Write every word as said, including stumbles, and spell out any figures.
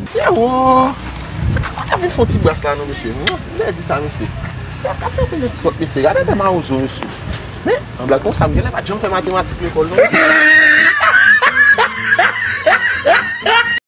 Mesye, o. Se pa ta vin fè yon ti bras la, non, mesye. Mwen, m te di sa, mesye. Se pa ta vin sòt, mesye. Gade te mawozo, mesye. Men, an blag konsa, m genlè pa t janm fè matematik lekòl, non, mesye.